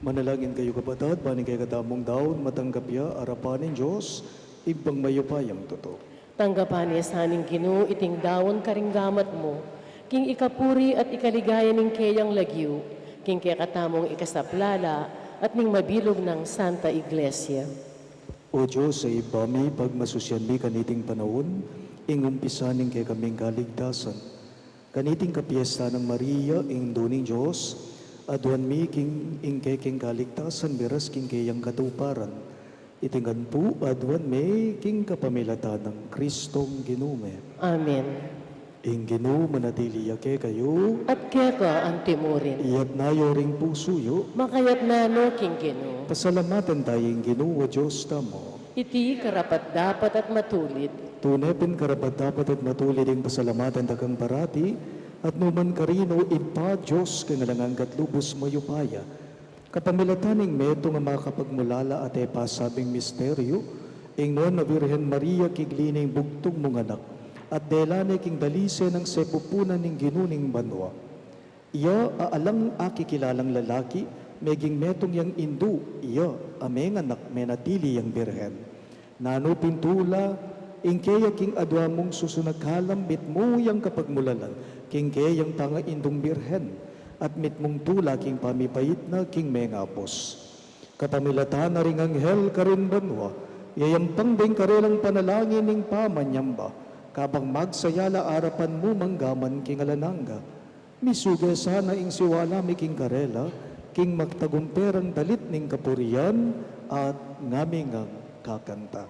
Manalangin kayu, kapatad, ban ing kekatamung daun matanggap ya arapan ning Dios, Ibpang mayupayang tutu. Tanggapan na sa ning Ginu iting daun karing gamat mu, king ikapuri at ikaligaya ning keyang lagyu, king kekatamung ikasaplala at ning mabilug nang Santa Iglesia. O Dios a Ibpa mi, pagmasusian mi kaniting panaun ing umpisa ning kekaming kaligtasan. Kaniting kapiesta nang Maria, Indu ning Dios, aduan mi king ing kekeng kaligtasan miras king keyang katuparan. Iti ngan pu aduan mi king kapamilatan nang Kristong Ginu mi. Amen. Ing Ginu manatili ya kekayu. At keka antimurin. Iyatna yu ring pusu yu. Makayatna no king Ginu. Pasalamatan taya ing Ginu a Dios tamu. Iti karapat-dapat at matulid. Tune pin karapat-dapat at matulid ing pasalamatan da kang parati, At nukarin, O Ibpa, Dios king alang angga at lubus mayupaya, kapamilatan ning metung a makapagmulala at e pasabing misteryu, ing Nuan a Virgen Maria kigli ne ing bugtung mung anak, at dela ne king dalise nang sepupunan ning Ginu ning banua. Iya a alang akikilalang lalaki, meging metung yang indu, iya a menganak menatili yang birhen. Nanu pin tula, ing keya king adua mung susunakalam mitmu yang kapagmulalan king keyang pangaindung birhen, at mitmung tula king pamipait na king mengabus. Kapamilatan na ring anghel karin banua, yayampang deng karelang panalangin ning pamanyamba, kabang magsayala arapan mu manggaman king alang angga. Misuge sana ing siwala mi king karela, king magtagumperang dalit ning kapurian, at ngami ngang kakanta.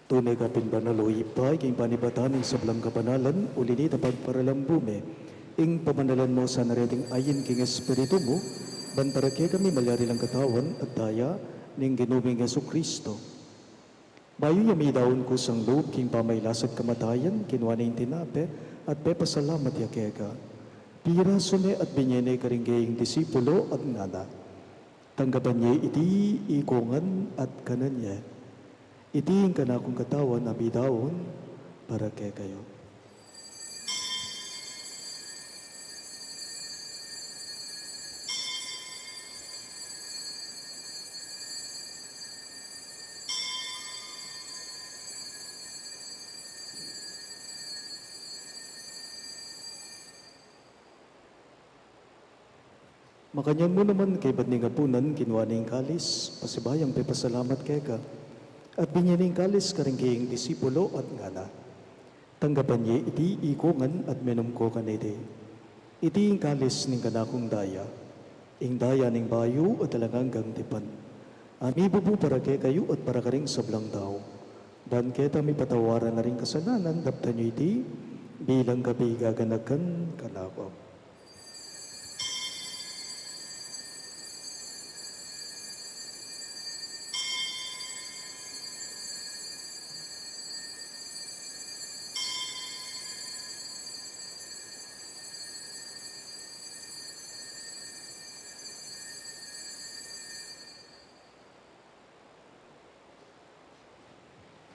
Tune ka pin banal, O Ibpa, king panibatan ning sablang kabanalan, uli na nita pagparalambu me ing pamanalan mu sana reting ain king Espiritu mu, ban para kekami malyari lang katawan at daya ning Ginu ming Jesucristo. Bayu ya midaun kusang lub king pamailas at kamatayan, kinua ne ing tinape, at pepasalamat ya keka. Pirasu ne at binye ne karing kayang disipulo at ngana: Tanggapan ye iti ikongan at kanan ye. Iti ing kanakung katawan a midaun para kekayu. Makanyan mu naman kaybat ning apunan, kinua ne ing kalis, pasibayung pepasalamat keka, at binye ne ing kalis karing kayang disipulo at ngana: Tanggapan ye iti ikongan at minum ko kaniti. Iti ing kalis ning kanakung daya, ing daya ning bayu at alang anggang tipan, a mibubu para kekayu at para karing sablang tau, ban keta mipatawaran na ring kasalanan. Daptan yu iti bilang kabigaganakan kanaku.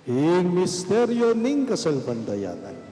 Ing misteryu ning kasalpantayanan.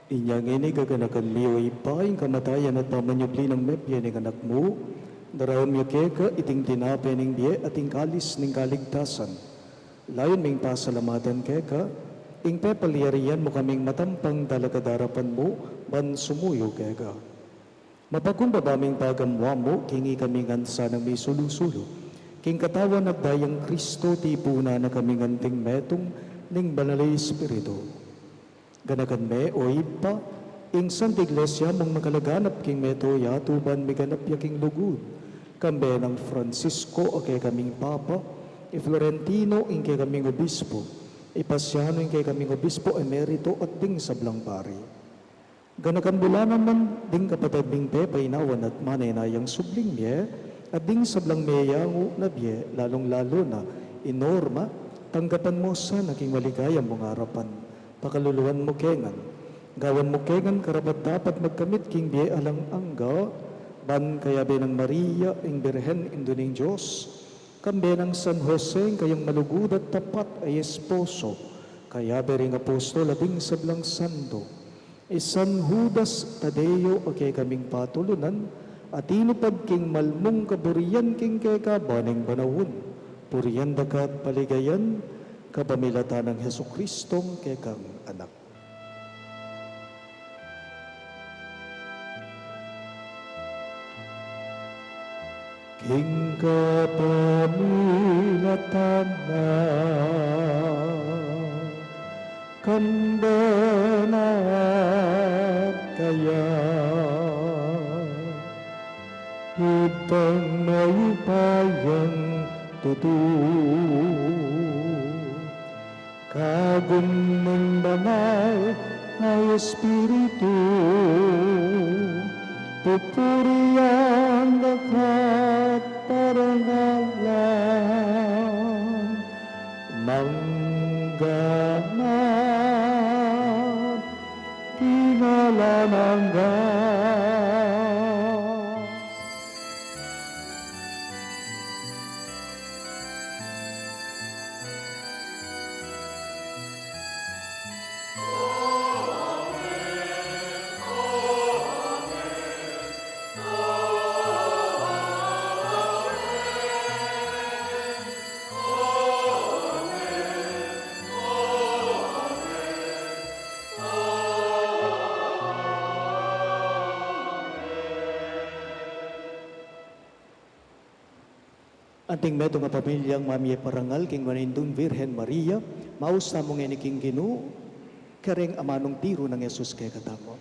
Inya ngeni, gaganakan mi, o Ibpa, ing kamatayan at pamanyubli nang mebie ning Anak mu, daraun mi keka iting tinape ning bie at ing kalis ning kaligtasan. Layun ming pasalamatan keka ing pepalyarian mu kaming matampang talakad king arapan mu ban sumuyu keka. Mapakumbaba ming pagamuan mu king ikami ngan sanang misulu-sulu king katawan at dayang Kristo, tipunan na kaming anting metung ning Banal a Espiritu. Ganakan me, o Ibpa, ing Santa Iglesia mung makalaganap king mabilug a yatu ban miganap ya king lugud, kambe nang Francisco a kekaming Papa, i Florentino ing kekaming Obispo, i Paciano ing kekaming Obispo Emerito at ding sablang pari. Ganakan mu la naman ding kapatad ming pepainawan at manenayang subling mie, at ding sablang meyangu na bie, lalung-lalu na i Norma, tanggapan mu sana king maligaya mung arapan. Pakaluluan mu ke ngan. Gawan mu ke ngan karapat-dapat magkamit king bie alang angga, ban kayabe nang Maria, ing Birhen Indu ning Dios, kambe nang San Jose, ing kayang malugud at tapat a esposo, kayabe ring apostol at ding sablang santo, i San Judas Tadeo a kekaming patulunan, a tinupad king malmung kaburian king keka ban ing panaun, purian da ka at paligayan, kapamilatan nang Jesucristong kekang Anak. King kapamilatan na, kambe na at kaya, Ibpang mayupayang tutu, kagum ning Banal a Espiritu, pupurian da ka at parangalan, mangga man king alang angga. Anting metung a pamilyang mamie parangal king Nuan a Indung Virgen Maria, maus tamu ngeni king Ginu, kareng amanung tiru nang Jesus kekatamu.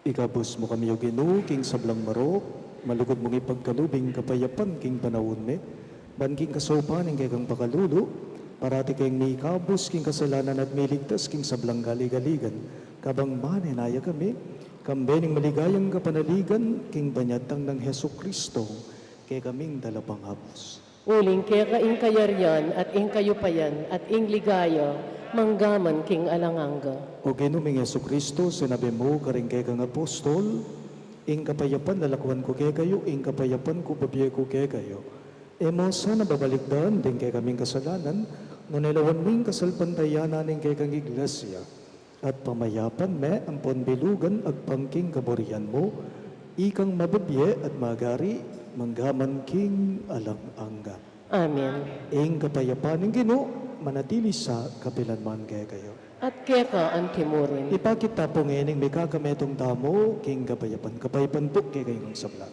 Ikabus mu kami, O Ginu, king sablang marok, malugud mung ipagkalub ing kapayapan king panaun mi, ban king kasaupan ning kekang pakalulu, Parati keng mikabus king kasalanan at miligtas king sablang galigaligan, kabang manenaya kami, kambe ning maligayang kapanaligan king banyatang nang Jesucristo, kekaming talapangabus. Uling keka ing kayarian at ing kayupayan at ing ligaya, manggaman king alang angga. O Ginu ming Jesucristo, sinabi mu karing kekang apostol, ing kapayapan lalakwan ku kekayu, ing kapayapan ku bibie ku kekayu. E mu sana babalikdan ding kekaming kasalanan, nune lawan mu ing kasalpantayanan ning kekang iglesia. At pamayapan me ampon bilugan agpang king kaburian mu, ikang mabibie at magari, manggaman king alang angga. Amen. Ing kapayapan ning Ginu, manatili sa kapilan man kekayu. At keka antimurin. Ipakit ta pu ngening mikakametung tamu king kapayapan. Kapayapan pu kekayu ngang sabla.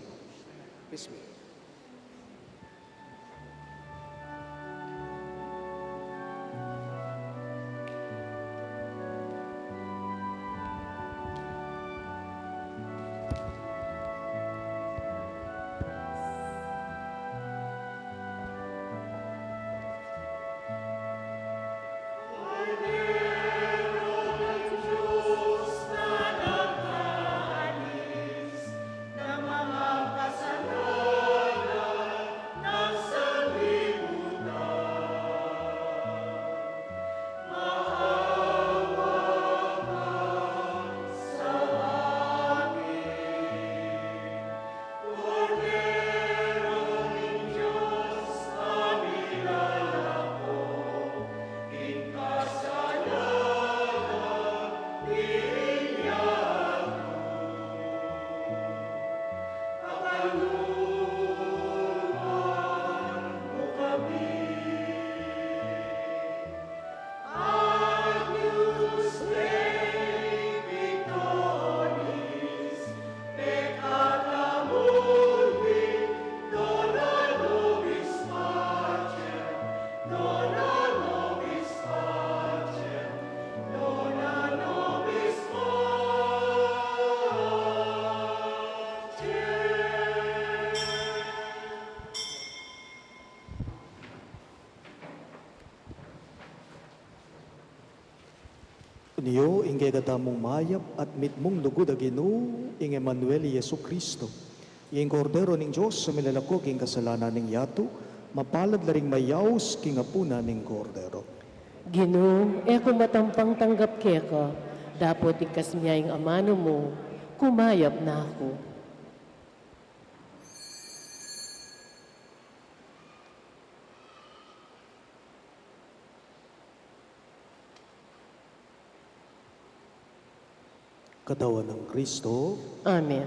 Nyo ing kekatamung mayap at mitmung lugud a Ginu, ing Emmanuel, i Jesucristo, ing Kordero ning Dios a milalako king kasalanan ning yatu, mapalad la ring mayaus king apunan ning Kordero. Ginu, e ku matampang tanggap keka, dapot igkas mu ya ing amanu mu, kumayap na ku. Katawan nang Kristo. Amen.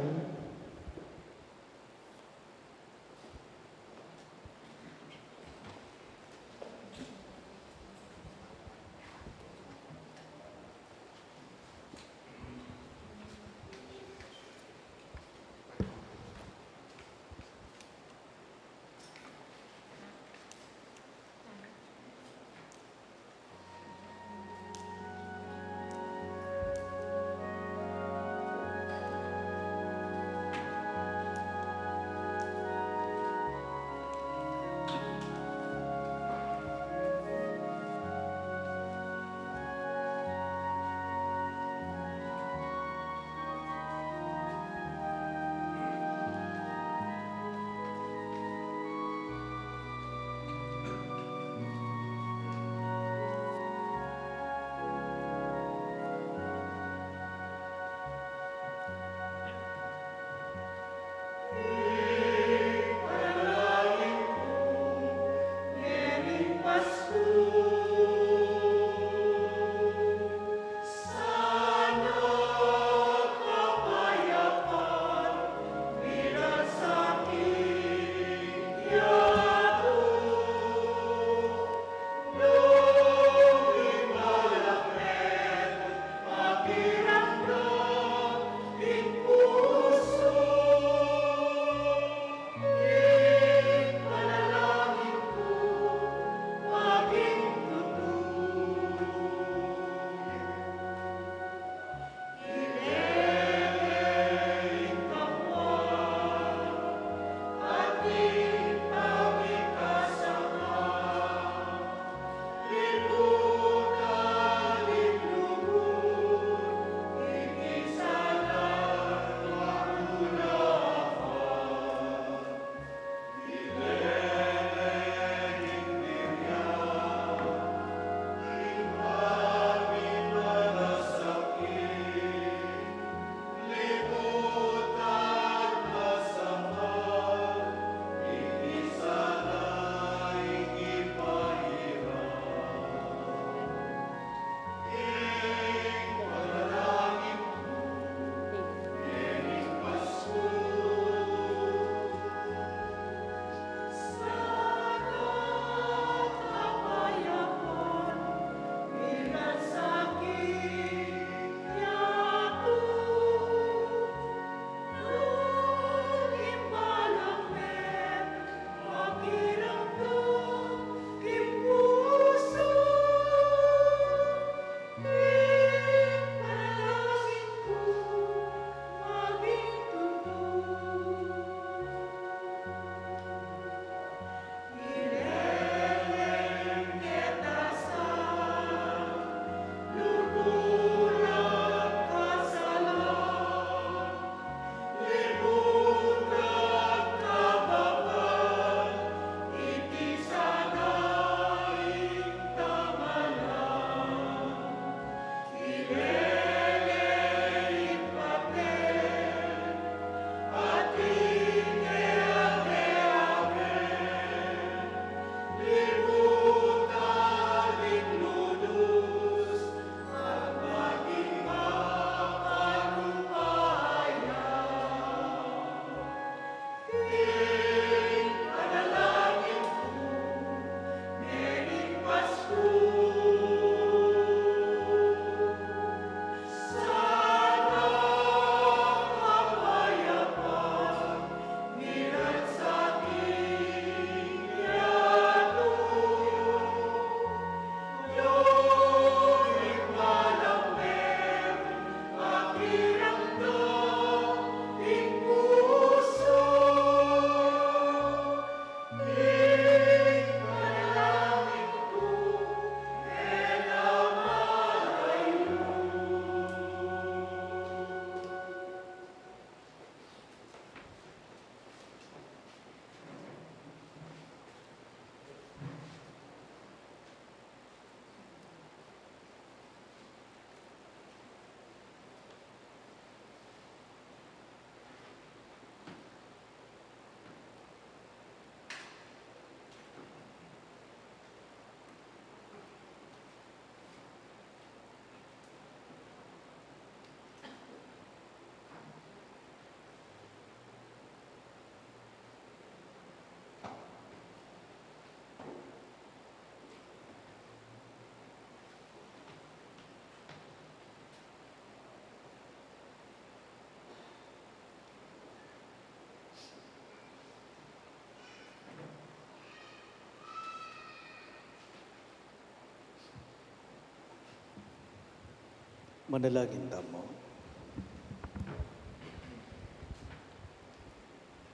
Manalangin tamu.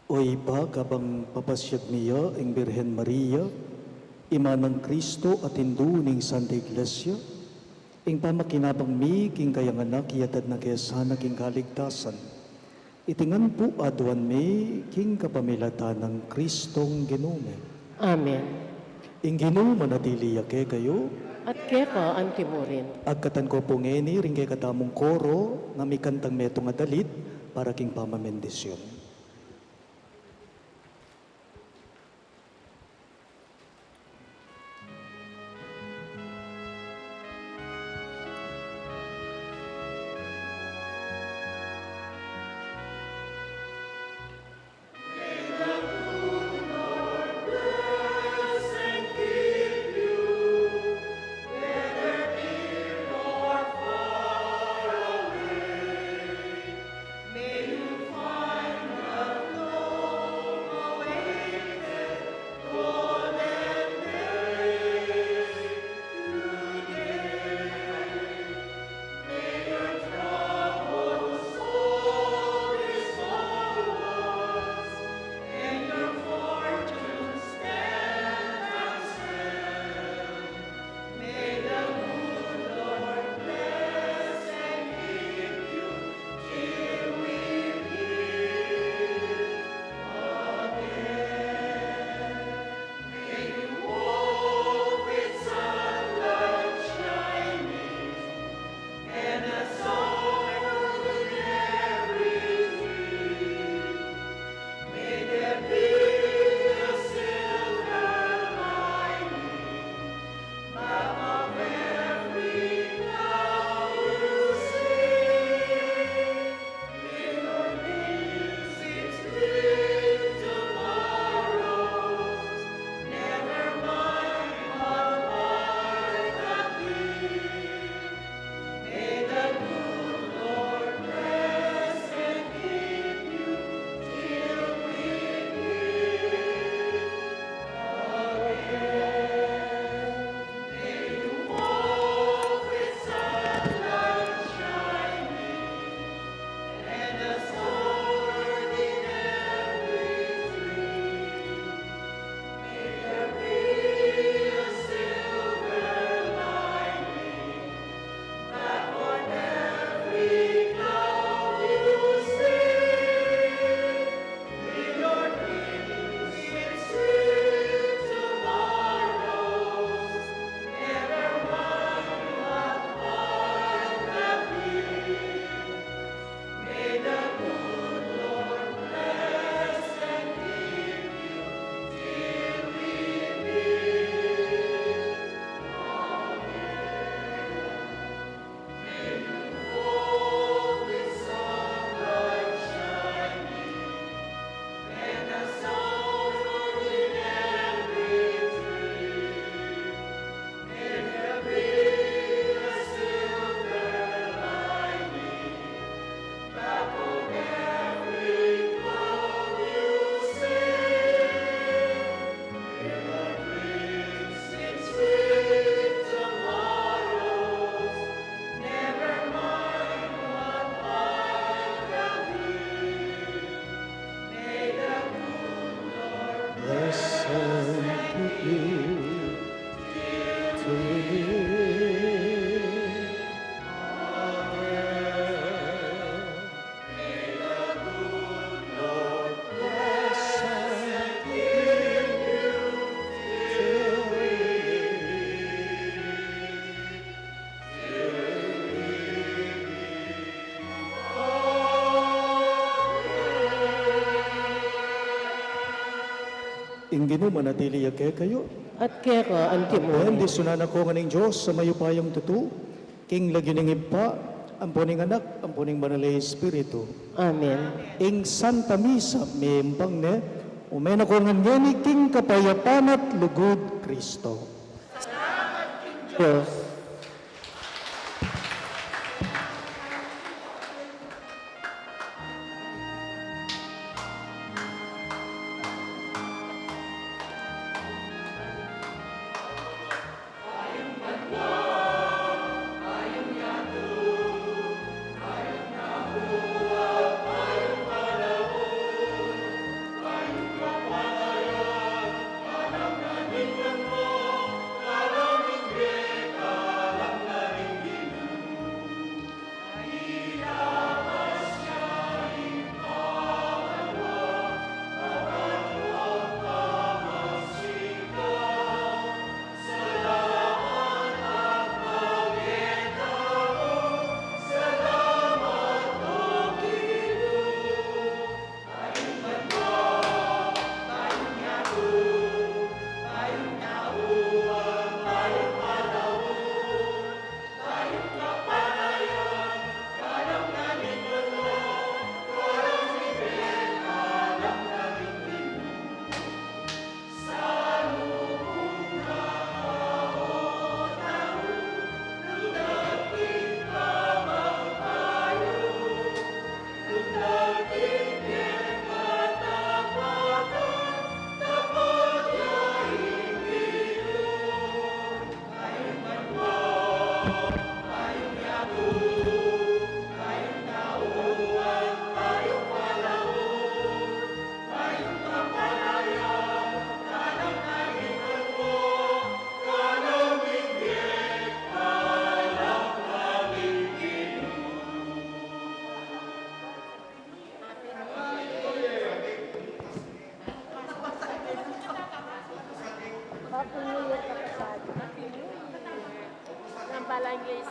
O Ibpa, kabang papasiag mi ya ing Birhen Maria, Ima nang Kristo at Indu ning Santa Iglesia, ing pamakinabang mi king kayang anak, iatad na ke sana king kaligtasan. Iti ngan pu aduan mi king kapamilatan nang Kristong Ginu mi. Amen. Ing Ginu manatili ya kekayu. At keka antimurin. Agkatan ko pu ngeni ring kekatamung koro, ngan mikantang metung a dalit para king pamamendisyon. Bless and keep you to me. Amen. May the good Lord bless and keep you till we meet. Ing Ginu manatili ya kekayu. At keka antimurin. Bendisyunan na kayu ngan ning Dios a mayupayang tutu, king lagyu ning Ibpa, ampo ning Anak, ampo ning Banal a Espiritu. Amen. Ing Santa Misa mempang ne, ume na kayu ngan ngeni king kapayapan at lugud Kristo. Salamat king Dios. Alang Grace.